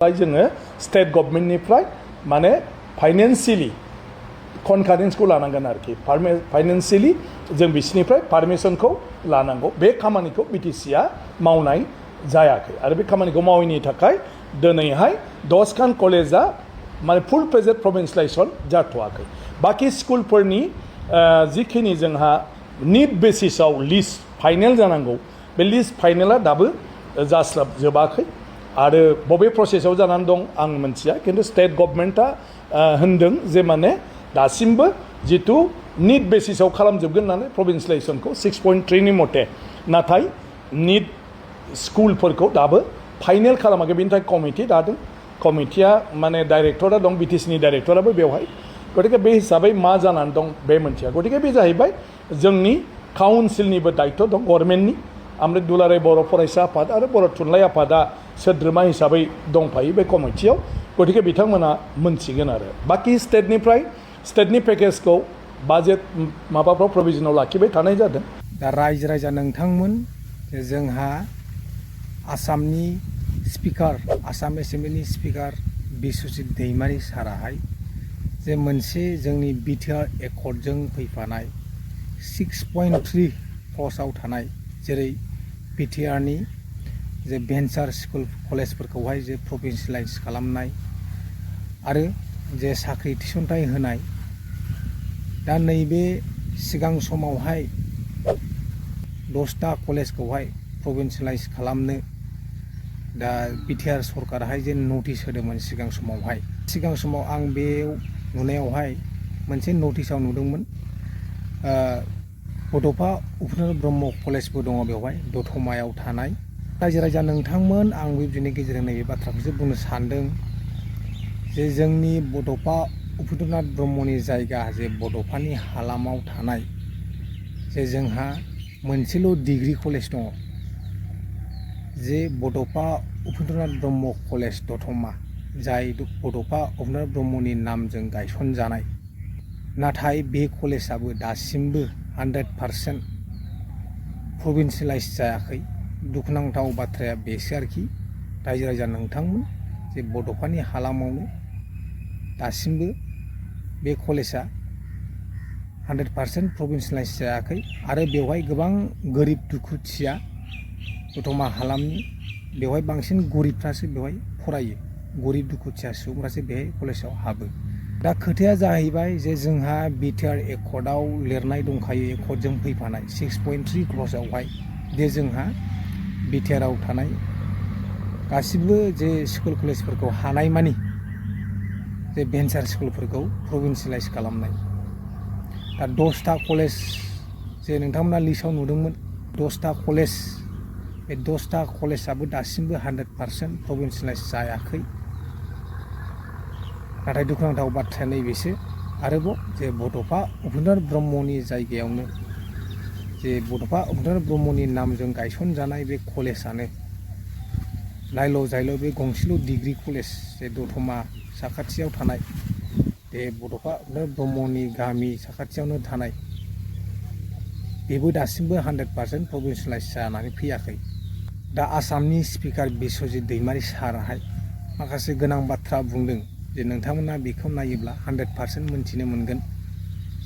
जोङो स्टेट गभर्नमेन्टनिफ्राय माने फाइनेन्सियेलि कनफारेन्सखौ लानांगोन आरोखि फाइनेन्सियेलि जों बिसिनिफ्राय पारमिसनखौ लानांगौ बे खामानिखौ बिटिसिआ मावनाय जायाखै आरो बे खामानिखौ मावैनि थाखाय दिनैहाय 10खान कलेजा माने फुल प्रेजेड प्रभिन्सियलाइजेसन जाथ'वाखै बाखि स्कुलफोरनि जिखिनि जोंहा निड बेसिसाव लिस्ट फाइनेल जानांगौ बे लिस्ट फाइनेला दाबो जास्लाबजोबाखै आरो बबे प्रसेसआव जानानै दं आं मिथिया खिन्थु स्टेट गभर्नमेन्टआ होनदों जे माने दासिमबो जितु निड बेसिसाव खालामजोबगोन होननानै प्रभिन्सियलाइजेसनखौ 6.3 नि मथे नाथाय निड स्कुलफोरखौ दाबो फाइनेल खालामाखै बेनि थाखाय कमिटि दादों कमिटिया माने डाइरेक्टरा दं बिटिसिनि डाइरेक्टराबो बेवहाय गतिके बे हिसाबै मा जानानै दं बे मोनथिया गतिके बे जाहैबाय जोंनि काउन्सिलनिबो दायित्व दं गभर्नमेन्टनि ओमफ्राय दुलाराय बर' फरायसा आफाद आरो बर' थुनलाइ आफादा सोद्रोमा हिसाबै दंफायो बे कमिटियाव गतिके बिथांमोना मोनथिगोन आरो बाखि स्टेटनिफ्राय स्टेटनि पेकेजखौ बाजेट माबाफ्राव प्रभिजनाव लाखिबाय थानाय जादों दा रायजो राजा नोंथांमोन जोंहा आसामनि स्पिकार आसाम एसेम्ब्लिनि स्पिकार बिस्वजित दैमारि साराहाय जे मोनसे जोंनि बिटिआर एकर्डजों फैफानाय 6.3 क्ल'जआव थानाय जेरै बिटिआरनि जे भेन्सार स्कुल कलेजफोरखौहाय जे प्रभिन्सियेलाइज खालामनाय आरो जे साख्रि थिसनथाइ होनाय दा नैबे सिगां समावहाय 10टा कलेजखौहाय प्रभिन्सियेलाइज खालामनो दा बिटिआर सरकाराहाय जे नटिस होदोंमोन सिगां समाव आं बेयाव नुनायावहाय मोनसे नटिसाव नुदोंमोन बड'फा उपेन्द्र ब्रह्म कलेजबो दङ बेवहाय दतमायाव थानाय रायजो राजा नोंथांमोन आं बिनि गेजेरजों नैबे बाथ्राखौसो बुंनो सानदों जे जोंनि बड'फा उपेन्द्रनाथ ब्रह्मनि जायगा जे बड'फानि हालामाव थानाय जे जोंहा मोनसेल' डिग्री कलेज दङ जे बड'फा उपेन्द्रनाथ ब्रह्म कलेज दतमा जाय बड'फा उपेन्द्रनाथ ब्रह्मनि नामजों गायसनजानाय नाथाय बे कलेजाबो दासिमबो 100% प्रभिन्सियेलाइज जायाखै दुखुनांथाव बाथ्राया बेसो आरोखि रायजो राजा नोंथांमोन जे बड'फानि हालामावनो दासिमबो बे कलेजा 100% प्रभिन्सियेलाइज जायाखै आरो बेवहाय गोबां गोरिब दुखुथिया दतमा हालामनि बेवहाय बांसिन गरिबफ्रासो बेवहाय फरायो गरिब दुखुथिया सुबुंफ्रासो बेहाय कलेजाव हाबो दा खोथाया जाहैबाय जे जोंहा बिटिआर एकर्डआव लिरनाय दंखायो एकर्डजों फैफानाय 6.3 क्ल'जआवहाय जे जोंहा बिटिआरआव थानाय गासिबो जे स्कुल कलेजफोरखौ हानायमानि जे भेन्सार स्कुलफोरखौ प्रभिन्सियेलाइज खालामनाय दा 10टा कलेज जे नोंथांमोना लिस्टआव नुदोंमोन 10टा कलेज बे 10टा कलेजाबो दासिमबो 100% प्रभिन्सियेलाइज जायाखै नाथाय दुखुनांथाव बाथ्राया नैबेसो आरोबाव जे बड'फा उपेन्द्रनाथ ब्रह्मनि जायगायावनो जे बड'फा उपेन्द्रनाथ ब्रह्मनि नामजों गायसनजानाय बे कलेजानो नायल' जायल' बे गंसेल' डिग्री कलेज जे दतमा साखाथियाव थानाय बे बड'फा उपेन्द्रनाथ ब्रह्मनि गामि साखाथियावनो थानाय बेबो दासिमबो 100% प्रभिन्सियेलाइज जानानै फैयाखै दा आसामनि स्पिकार बिस्वजित दैमारि साराहाय माखासे गोनां बाथ्रा बुंदों जे नोंथांमोना बेखौ नायोब्ला 100% मोनथिनो मोनगोन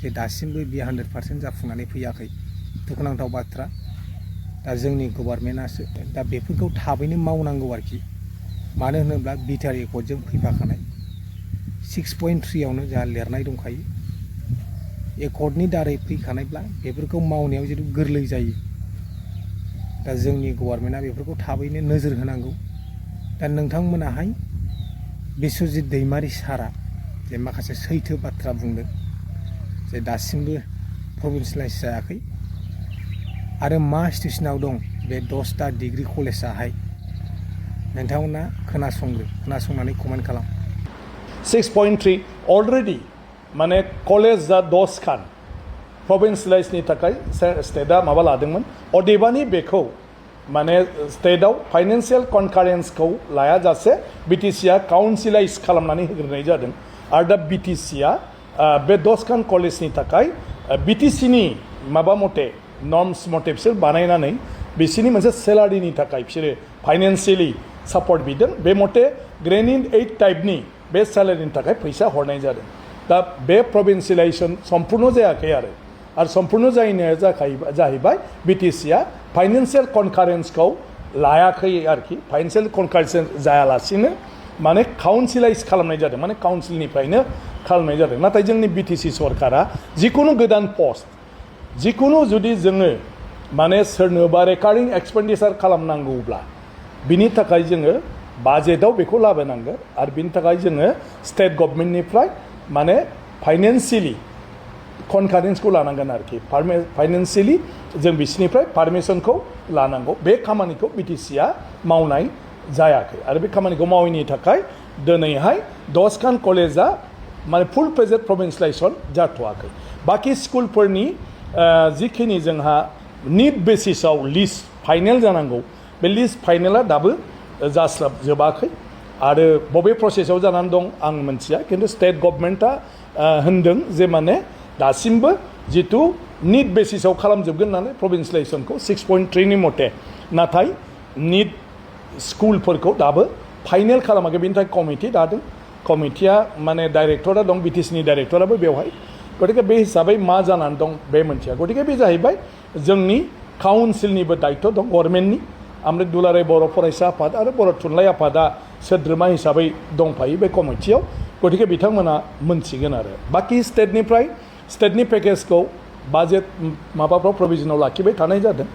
जे दासिमबो बियो 100% जाफुंनानै फैयाखै दुखुनांथाव बाथ्रा दा जोंनि गभर्नमेन्टआसो दा बेफोरखौ थाबैनो मावनांगौ आरोखि मानो होनोब्ला बिटिआर एकर्डजों फैफाखानाय 6.3आवनो जोंहा लिरनाय दंखायो एकर्डनि दारै फैखानायब्ला बेफोरखौ मावनायाव जितु गोरलै जायो दा जोंनि गभर्नमेन्टआ बेफोरखौ थाबैनो नोजोर होनांगौ दा नोंथांमोनाहाय बिस्वजित दैमारि सारा जे माखासे सैथो बाथ्रा बुंदों जे दासिमबो प्रभिन्सियेलाइज जायाखै आरो मा सिटुएसनाव दं बे 10टा डिग्री कलेजाहाय नोंथांमोना खोनासंनानै कमेन्ट खालाम 6.3 अलरेडि माने कलेजा 10खान प्रभिन्सियेलाइजनि थाखाय स्टेटआ माबा लादोंमोन अदेबानि बेखौ माने स्टेटआव फाइनेन्सियेल कनकारेन्सखौ लायाजासे बिटिसिआ काउन्सिलाइज खालामनानै होग्रोनाय जादों आरो दा बिटिसिआ बे 10खान कलेजनि थाखाय बिटिसिनि माबा मथे नर्म्स मथे बिसोर बानायनानै बिसोरनि मोनसे सेलारिनि थाखाय बिसोरो फाइनेन्सियेलि सापर्ट बिदों बे मथे ग्रेड इन 8 टाइपनि बे सेलारिनि थाखाय फैसा हरनाय जादों दा बे प्रभिन्सियेलाइजेसन सम्पुर्ण जायाखै आरो सम्पुर्ण जायैनाया जाहैबाय बिटिसिआ फाइनेन्सियेल कनकारेन्सखौ लायाखै आरोखि फाइनेन्सियेल कनकारेन्स जायालासिनो माने काउन्सिलाइज खालामनाय जादों माने काउन्सिलनिफ्रायनो खालामनाय जादों नाथाय जोंनि बिटिसि सरकारा जिकुनु गोदान पस्ट जिकुनु जुदि जोङो माने सोरनोबा रेकारिं एक्सपेन्डिचार खालामनांगौब्ला बिनि थाखाय जोङो बाजेटआव बेखौ लाबोनांगोन आरो बिनि थाखाय जोङो स्टेट गभर्नमेन्टनिफ्राय माने फाइनेन्सियेलि कनकारेन्सखौ लानांगोन आरोखि फाइनेन्सियेलि जों बिसिनिफ्राय पारमिसनखौ लानांगौ बे खामानिखौ बिटिसिआ मावनाय जायाखै आरो बे खामानिखौ मावैनि थाखाय दिनैहाय 10खान कलेजा माने फुल प्रेजेड प्रभिन्सियेलाइजेसन जाथ'वाखै बाखि स्कुलफोरनि जिखिनि जोंहा निड बेसिसाव लिस्ट फाइनेल जानांगौ बे लिस्ट फाइनेला दाबो जास्लाबजोबाखै आरो बबे प्रसेसआव जानानै दं आं मिथिया खिन्थु स्टेट गभर्नमेन्टआ होनदों जे माने दासिमबो जितु निड बेसिसाव खालामजोबगोन होननानै प्रभिन्सियेलाइजेसनखौ 6.3नि मथे नाथाय निड स्कुलफोरखौ दाबो फाइनेल खालामाखै बेनि थाखाय कमिटि दादों कमिटिया माने डाइरेक्टरा दं बिटिसिनि डाइरेक्टराबो बेवहाय गतिके बे हिसाबै मा जानानै दं बे मोनथिया गतिके बे जाहैबाय जोंनि काउन्सिलनिबो दायित्व दं गभर्नमेन्टनि ओमफ्राय दुलाराय बर' फरायसा आफाद आरो बर' थुनलाइ आफादा सोद्रोमा हिसाबै दंफायो बे कमिटियाव गतिके बिथांमोना मोनथिगोन आरो बाखि स्टेटनिफ्राय स्टेटनि पेकेजखौ बाजेट माबाफ्राव प्रभिजनाव लाखिबाय थानाय जादों